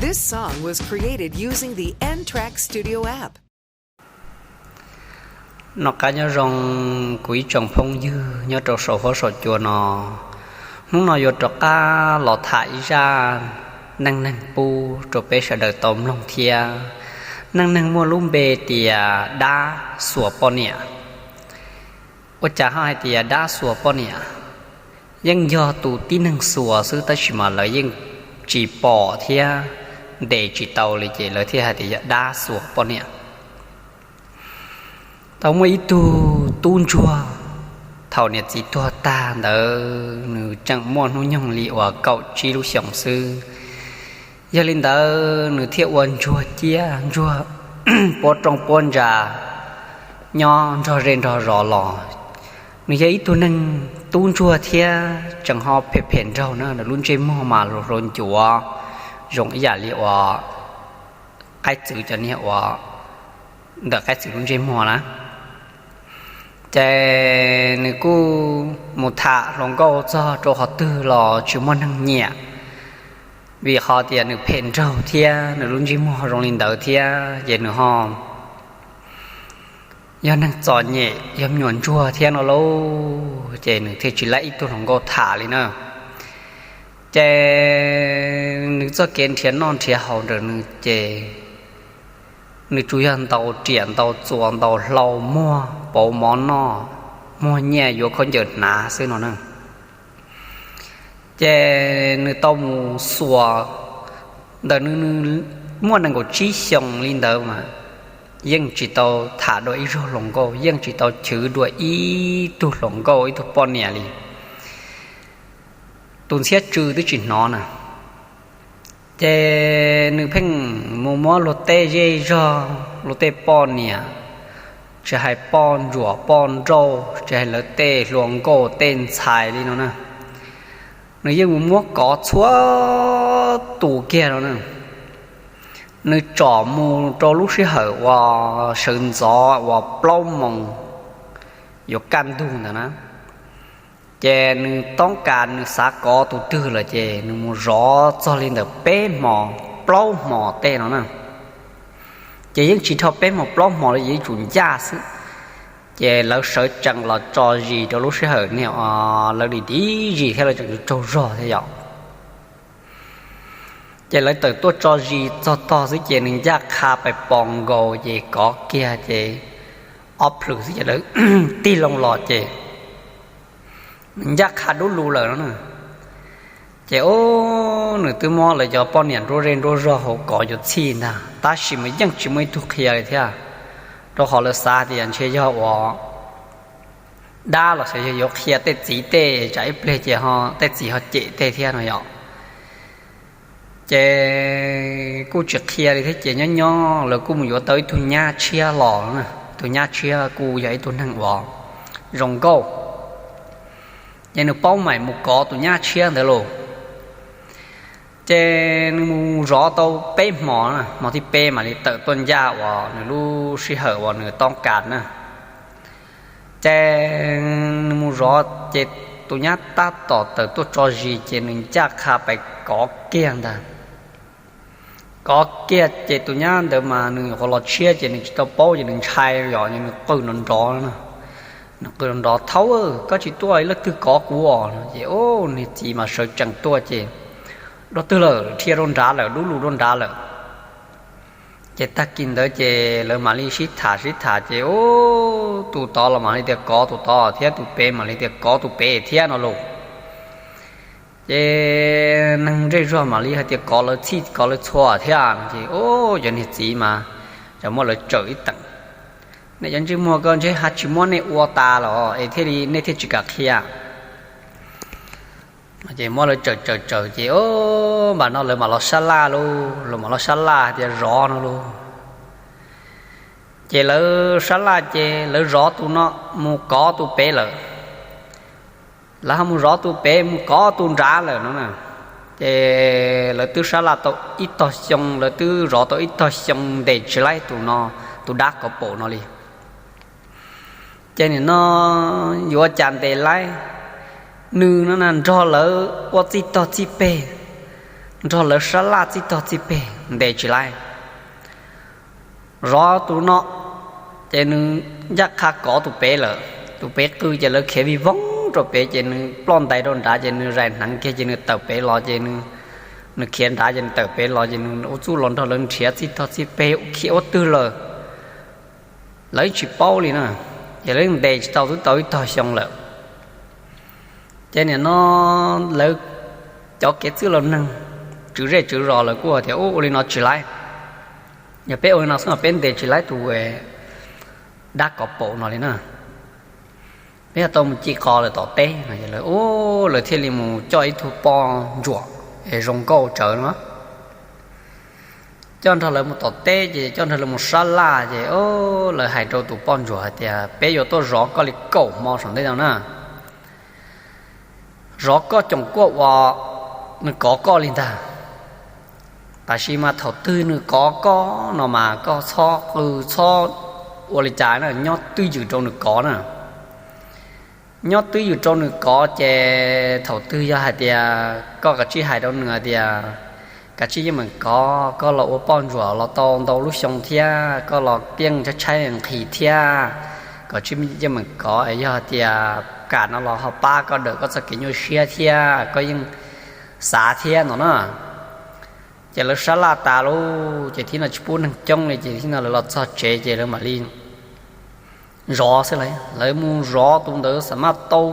This song was created using the N-Track Studio app. Noj qab nyob zoo kuv ib tsoom phooj ywg nyob rau saum huab saum cua no. Hnub no yuav rov qab los tham ib zaj neej neeg pub rau peb sawv daws tau mloog thiab. Neej neeg muaj lub npe tias dab xuas poj niam. Ua cas ho hais tias dab xuas poj niam? Yeej yog tus tib neeg xuas xwb tab sis mas lawv yeej tsis pom thiab ntes tsis tau li ces lawv thiaj hais tias yog dab xuas poj niam. Tau muaj ib tug tub ntsuag, thaum niam txiv tuag tag ntawd nws tseem muaj hnub nyoog li uas kaum tsib lub xyoos xwb. Yog li ntawd nws thiaj ua ntsuag ciaj ntsuag puab rooj puab ntsa nyob nrog zej nrog zos los. Nws yog ib tug neeg tub ntsuag thiab tseem ho phem phem nraug na, nws lub ntsej muag mas hluas ncuav zoo ib yam li uas qaib txwv cov niag uas ntawm qaib txwv lub ntsej muag na. Ces nws kuj mus tham hluas nkauj txog rau qhov twg los tsis muaj neeg nyiam, vim qhov tias nws phem nraug thiab nws lub ntsej muag zoo li ntawd thiab ces nws ho yog neeg txom nyem yog me nyuam ntsuag thiab no lauj, ces nws thiaj tsis laib ib tug hluas nkauj tham li na. Ces nws txoj kev nrhiav noj nrhiav haus ntawm nws ces nws tsuas yog ntaus riam ntaus txuas ntaus hlau muag pauv mov noj, muag nyiaj yuav khaub ncaws hnav xwb no na. Ces nws tau mus xuas ntawm nws, nws muaj nees nkaum tsib xyoos li ntawd mas yeej tsis tau tham dua ib zaug hluas nkauj, yeej tsis tau chwv dua ib tug hluas nkauj ib tug poj niam li. Tus ntxhiab tsw twb tsis hnov na. Ces nws pheej mus muab luag tej zej zog, luag tej poj niam, tsis hais poj ntsuam poj nrauj, tsis hais lawv tej hluas nkauj tej ntxhais li no na, nws yeej mus muab kov txhua tus kiag no na. Nws tsom mus rau lub sij hawm uas sawv ntxov uas plaub moos yuav kaj ntug ntawd na. Ces nws toob kas nws xav kov tus twg lawm ces nws mus zov txog li ntawm peb hmos plaub hmos tej no na. Ces yeej tsis dhau peb hmos plaub hmos li, yeej tsum ncaj xwb. Ces lawv sawv tsees los tso zis rau lub sij hawm niag lawv dim dim zis thiab lawv tseem tsaug zog thiab yom. Ces lawv tawm tuaj tso zis txog tog xwb ces nws ncaj qha pais pos nkaus ces kov kiag ces ob plhws xwb ces lawv tig loo los ces nws ncaj qha dub lug lawm no na. Ces ub, nws twb muab lawv cov poj niam nruab zej nruab zog hauv kov yuav txhij ntag tab sis mas yeej tsis muaj ib tug qhia li thiab, rau qhov lawv xav tias ntshe yog uas dab los xyov yog yuav qhia tej txiv tej tsam ib pliag ces ho tej txiv ho cem tej thiab no yom. Ces kuj tsis qhia li thiab ces nyob nyob lawv kuj mus yuav tau ib tug nyab tshiab los, tus nyab tshiab kuj yog ib tug neeg uas zoo nkauj. Ces nws paub mam mus kov tus nyab tshiab ntawd lauj. Ces nws mus zov tau peb hmos, hmo thib peb mam li tawm tuaj ncaj uas nws lub sij hawm uas nws toob kas na. Ces nws mus zov ces tus nyab tab tom tawm tuaj tso zis ces nws ncaj qha pais kov kiag ntag. Kov kiag ces tus nyab ntawd mas nws nyuam qhuav los tshiab ces nws tsis tau paub ces nws ntshai yom, nws qw nrov nrov, nws qw nrov nrov, Thaub, koj tsis tuaj, leej twg kov kuv os? Ces ub, niag txiv mas sawv tsees tuaj ces, Dua twg lawm? Dhia rau nrad lawm, dub lug rau nrad lawm. Ces tag kis ntawd ces lawv mam li sib tham sib tham ces ub, tus tod los mam li tias kov tus tod thiab tus pem mam li tias kov tus pem thiab no lauj. Ces neeg zej zog mam li hais tias kov lawv txhij kov lawv txhua thiab no ces ub, cov niag txiv mas tseem muab lawv tsawm ib teem. Nej cov ntsej muag ko ntshe ho tsis muab nej ua tas los es thiaj li nej thiaj tsis kam qhia. Ces muab lawv tsawm tsawm tsawm ces ub, npam no lawv mam los sab laj lauj, lawv mam los sab laj hais tias zov no lauj. Ces lawv sab laj ces lawv zov tus no mus kov tus pem lawm. Lawv ho mus zov tus pem mus kov tus nrad lawm no na. Ces lawv twb sab laj tau ib tog xyoo, lawv twb zov tau ib tog xyoo ntes tsis laib tus no, tus dab kov paum no li. Ces nim no yuav ua cas ntes laib, nws no na nrog lawv ua txij tog txij peg, nrog lawv sab laj txij tog txij peg ntes tsis laib. Zov tus no ces nws ncaj qha kov tus pem lawm, tus pem qw ces lawv khiav vij voog rau pem ces nws ploj ntais rau nrad ces nws zais hneev kiag ces nws tawm pem los ces nws khiav nrad ces nws tawm pem los ces nws ua txuj los nrog lawv nrhiav txij tog txij peg ua khiav ua twg lawm lawv tsis paub li na, ces lawv ntes tsis tau twb tau ib tog xyoo lawm. Ces nim no lawv cov kev txwj laus neeg, tswv zej tswv zos lawv kuj tias ua li no tsis laib, yog peb ua li no xwb peb ntes tsis laib tus dab kov paum no li na, peb yuav tau mus ci qos lawm tom teb no. Lawv thiaj li mus coj ib tug poj ntsuam es zoo nkauj tsawv no coj nrog lawv mus tom teb ces coj nrog lawv mus sab laj ces lawv hais rau tus poj ntsuam hais tias peb yuav tuaj zov koj li kaum hmo saum ntej no na, zov koj coom kuaj uas nws kov koj li ntag. Tab sis mas thaum twg nws kov koj no mas koj txhob qw txhob ua li cas na, nyob twj ywm rau nws kov na. Nyob twj ywm rau nws kov ces thaum twg yog hais tias koj kav tsij hais rau nws hais tias, kav tsij yeej meem kov, koj los ua poj ntsuam los tau ntau lub xyoo thiab, koj los tiaj tshaib tshaib nqhis thiab, kav tsij yeej meem kov, yog hais tias kam no los ho pab koj daws koj txoj kev nyuaj siab thiab koj yeej xav thiab no na. Ces lawv sab laj tas lawm ces thiab no tsis pub neeg coob li ces thiab no lawv los txog tsev ces lawv mam li zov xwb. Lawv mus zov tus ntawd xam maj tau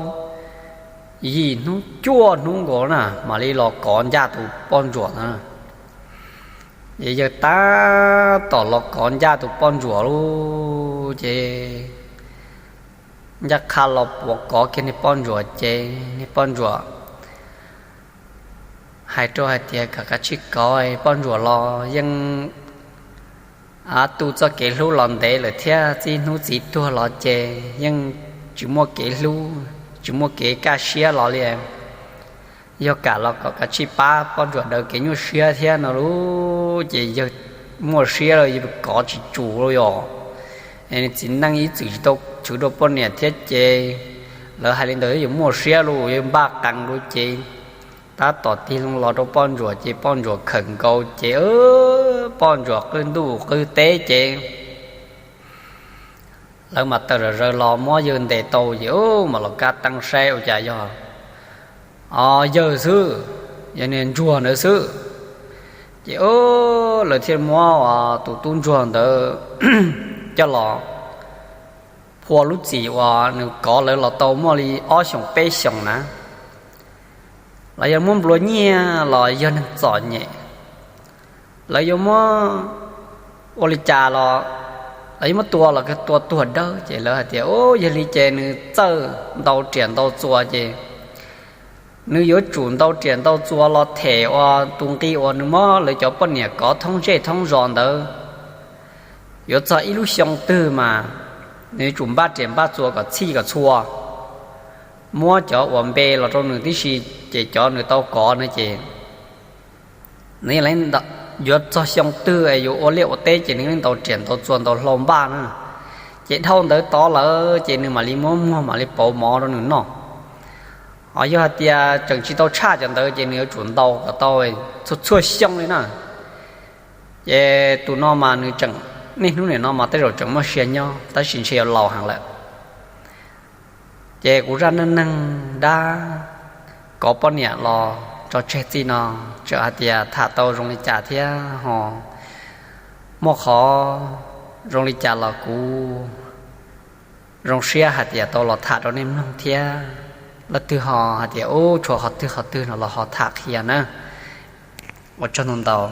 yim hnub cuaj hnub nkaus na mam li los kov ncaj tus poj ntsuam na. Ces yawg tab tom los kov ncaj tus poj ntsuam lawm ces ncaj qha los puav kov kiag niag poj ntsuam ces niag poj ntsuam hais rau hais tias kom kav tsij kov, poj ntsuam los yeej tu txoj kev hlub los ntev lawm thiab txij hnub txiv tuag los ces yeej tsis muaj kev hlub tsis muaj kev kaj siab los li. Yog kam los kom kav tsij pab poj ntsuam daws kev nyuaj siab thiab no lawm ces yawg muaj siab lawm yawg kov tsis tsum lawm yom. Txiv neej ib txwm tsis tau chwv rau poj niam thiab ces lawv hais li ntawd yawg muaj siab lawm yawg npaj qees lawm ces tab tom tig loo los rau poj ntsuam ces poj ntsuam khawm nkaus ces poj ntsuam qw ntuj qw teb ces lawv mas tawm zom zaws los muab yawg ntes tau ces mam los kaj teeb saib ua cas yog yawg xwb, yog niag ntsuag ntawd xwb. Ces lawv thiaj muab tus tub ntsuag ntawd coj los phua lub txim uas nws kov lawv los tau muaj li ob xyoos peb xyoos na. Los yog muab nplua nyiaj los yog neeg txom nyem, lawv yuav muab ua li cas los lawv yuav muab tua los tua tuag dawb ces lawv hais tias yog li ces nws txawj ntau riam ntau txuas ces nws yuav tsum ntau riam ntau txuas los them ua tus nqi uas nws muab lawv cov poj niam kov thoob zej thoob zos ntawd. Yuav txog ib lub xyoo twg mas nws yuav tsum npaj riam npaj txuas kom txhij kom txhua, muab cov uas npe los rau nws tib si, ces cov nws tau kov na ces nws yuav txog xyoo twg yuav ua liaj ua teb ces nws ntau riam ntau txuas ntau hlau npaj na. Ces dhau ntawd tod lawm ces nws mam li muab muag mam li pauv mov rau nws noj. Ho yog hais tias tseem tsis tau tshaj cov ntawd ces nws yuav tsum ntau kom tau txhua txhua xyoo li na. Ces tus no mas nws tseem, niaj hnub nim no mas tej zaum tseem muaj sia nyob tab sis ntshe yuav laus heev lawm. Ces kuv zaj neej neeg dab kov poj niam los tso tseg txij no, txawm hais tias tham tau zoo li cas thiab ho muaj qhov zoo li cas los kuv zoo siab hais tias tau los tham rau nej mloog thiab. Leej twg ho hais tias ub tshuav qhov twg qhov twg no los ho tham qhia na. Ua tsaug ntau ntau.